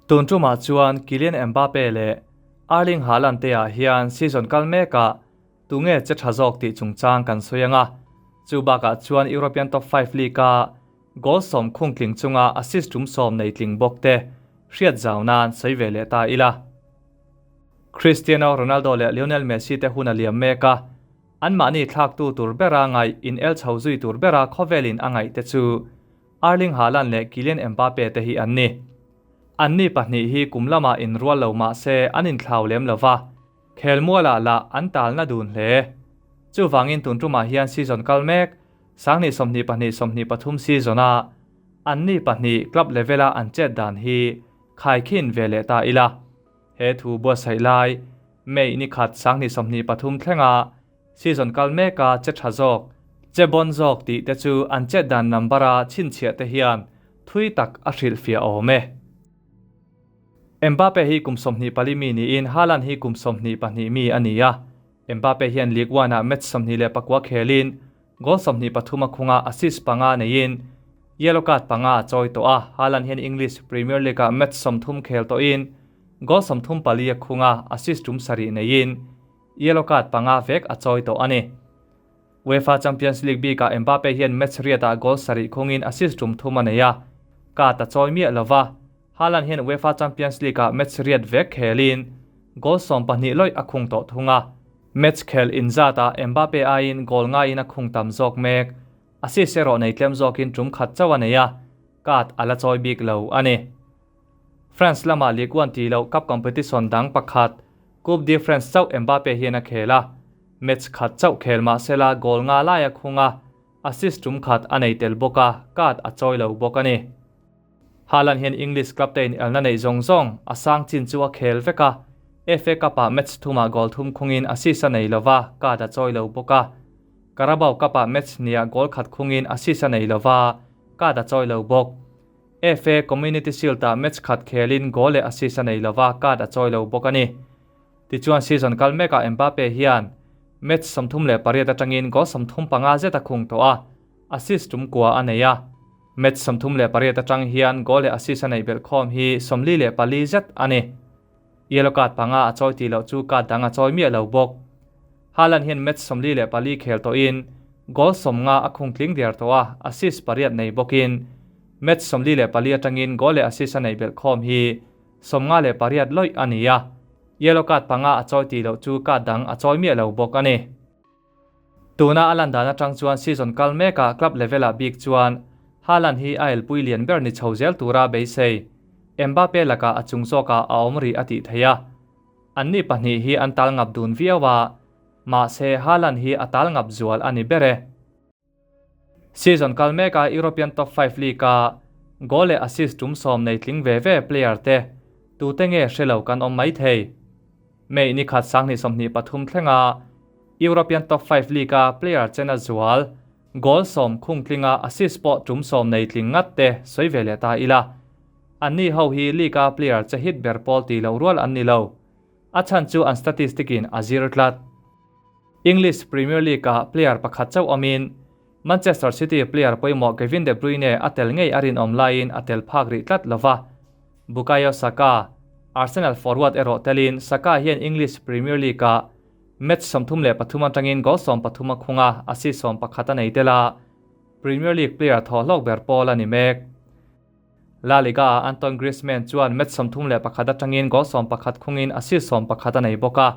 Tun tumah chuan Kylian Mbappe leh Erling Haaland te ah hian season kal mekah tunge che tha zawk tih chungchang kan sawi ang a, chu bakah chuan European Top 5 League-a goal sawm khung tling chunga assist tum sawm nei tling bawk te hriat zau nan sawi ve leh ta ila. Cristiano Ronaldo leh Lionel Messi te hun a liam mek a, anmahni thlaktu tur bera ngaih in el chho zui tur bera khawvelin a ngaih te chu Erling Haaland leh Kylian Mbappe te hi an ni. Anni pahnih hi kum lamah inrual lo mah se an inthlau lem lo va, khelmualah lah an talna dun hle. Chuvangin tun tumah hian season kal mek, Sanghnih 22 23 season-a anni pahnih club level-a an chet dan hi khaikhin ve leh ta ila. He thu buatsaih lai, May ni khat Sanghnih 23 thlenga Season kal meka che tha zawk, che bawn zawk tih te chu an chet dan number-a chhinchhiah te hian thui tak a hrilhfiah awm e. Mbappe hi kum 24 mi niin Haaland hi kum 22 mi a ni a. Mbappe hian Ligue 1-ah match 29 khelin goal 23 a khung a, assist panga neiin yellow card panga a chawi tawh a. Haaland hian English Premier League-ah match 30 khel tawhin goal 34 a khung a, assist tum sarih neiin Yellow card panga vek a chawi tawh a ni. UEFA Champions League bikah Mbappe hian match riatah goal sarih khungin assist tum thum a nei a, card a chawi miah lo va. Haaland hian UEFA Champions League-ah match riat vek khelin goal 12 lawih a khung tawh thung a. Match khel inzatah Mbappe aiin goal ngaiin a khung tam zawk mek. Assist erawh nei tlem zawkin tum khat chauh a nei a, card a la chawi bik lo a ni. France lamah Ligue 1 tih loh cup competition dang pakhat, Coupe de France chauh Mbappe hian a khel a. Match khat chauh khel mah sela goal nga lai a khung a, assist tum khat a nei tel bawk a, card a chawi lo bawk a ni. Haaland hian English club te inelna neih zawng zawng a sang chin chu a khel vek a, FA Cup-ah match thumah goal thum khungin assist a nei lova, card a chawi lo bawk a. Carabao Cup-ah match hniah goal khat khungin assist a nei lova, card a chawi lo bawk. FA Community Shield-ah match khat khelin goal leh assist a nei lova, card a chawi lo bawk a ni. Tichuan season kal mekah Mbappe hian match 38 atangin goal 35 zet a khung tawh a, assist tum kua a nei a. Match 38 atang hian goal leh assist a neih belh khawm hi 44 zet a ni. Yellow card panga a chawi tih loh chu card dang a chawi miah lo bawk. Haaland hian match 44 khel tawhin goal 50 a khung tling der tawh a, assist pariat nei bawkin match 44 atangin goal leh assist a neih belh khawm hi 58 lawih a ni a. Yellow card panga a chawi tih loh chu card dang a chawi miah lo bawk a ni. Tuna a lan dan atang chuan season kal mekah club level-ah bik chuan Haaland hi a elpui lian ber ni chho zel tura beisei. Mbappe lakah a chung zawkah a awm rih a tih theih a. Anni pahnih hi an tal ngap dun viau a, mahse Haaland hi a tal ngap zual a ni ber e. Season kal meka European Top 5 League-a goal leh assist tum sawm nei tling ve ve player te tute nge hre lo kan awm mai thei. May ni khat sanghnih 23 thlenga European Top 5 League-a player chena zual goal sawm khung tlinga assist pawh tum sawm nei tling ngat te sawi ve leh ta ila. Anni ho hi league-a player che hit ber pawl ti lo rual an ni lo. A chhan chu an statistic-in a zir tlat. English Premier League-a player pakhat chauh awmin Manchester City player pawimawh Kevin De Bruyne a tel ngei a rinawm laiin a tel phak rih tlat lova. Bukayo Saka, Arsenal forward erawh telin Saka hian English Premier League-a match 33 atangin goal 13 a khung a, assist 11 a nei tel a, Premier League player thaw hlawk ber pawl a ni mek. La Liga-ah Antoine Griezmann chuan match 31 atangin goal 11 khungin assist 11 a nei bawk a.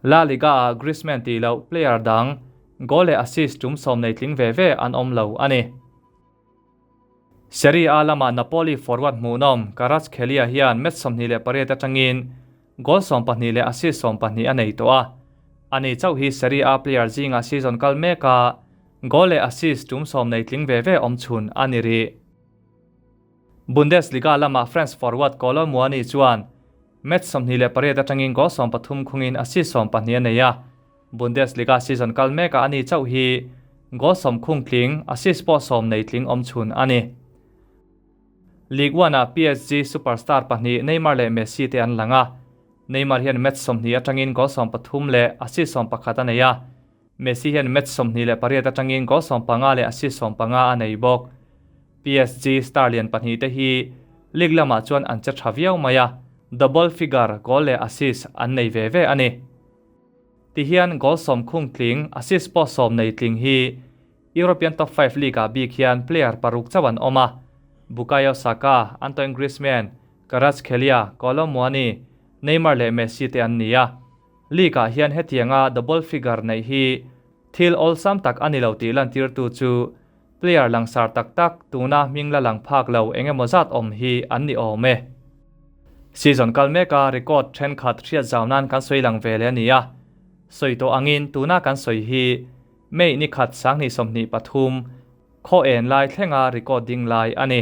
La Liga-ah Griezmann tih loh player dang goal leh assist tum sawm nei tling ve ve an awm lo a ni. Serie A lamah Napoli forward hmuhnawm Kvaratskhelia hian match 28 atangin goal 12 leh assist 12 a nei tawh a. Ani chauh hi Serie A player zinga season kal meka goal leh assist tum sawm nei tling ve ve awm chhun a ni rih. Bundesliga lamah France forward Kolo Muani chuan match 28 atangin goal 13 khungin assist 12 a nei a. Bundesliga season kal meka ani chauh hi goal 10 khung tling, assist pawh 10 nei tling awm chhun a ni. Ligue 1-ah PSG superstar pahnih Neymar leh Messi te an lang a. Neymar hian match 20 atangin goal 13 leh assist 11 a nei a. Messi hian match 28 atangin goal 15 leh assist 15 a nei bawk. PSG star lian pahnih te hi League lamah chuan an che tha viau mai a, double figure goal leh assist an nei ve ve a ni. Tihian goal sawmkhung tling, assist pawh sawm nei tling hi European top 5 league-ah bik hian player paruk chauh an awm a, Bukayo Saka, Antoine Griezmann, Kvaratskhelia, Kolo Muani, Neymar leh Messi te an ni a. League-ah hian hetianga double figure neih hi thil awlsam tak a ni lo tih lantirtu chu player langsar tak tak tuna hming la lang phak lo eng emaw zat awm hi an ni awm e. Season kal meka record thenkhat hriat zau nan kan sawi lang ve leh a ni a. Sawi tawh angin tuna kan sawi hi May ni khat 2023 khaw en lai thlenga record ding lai a ni.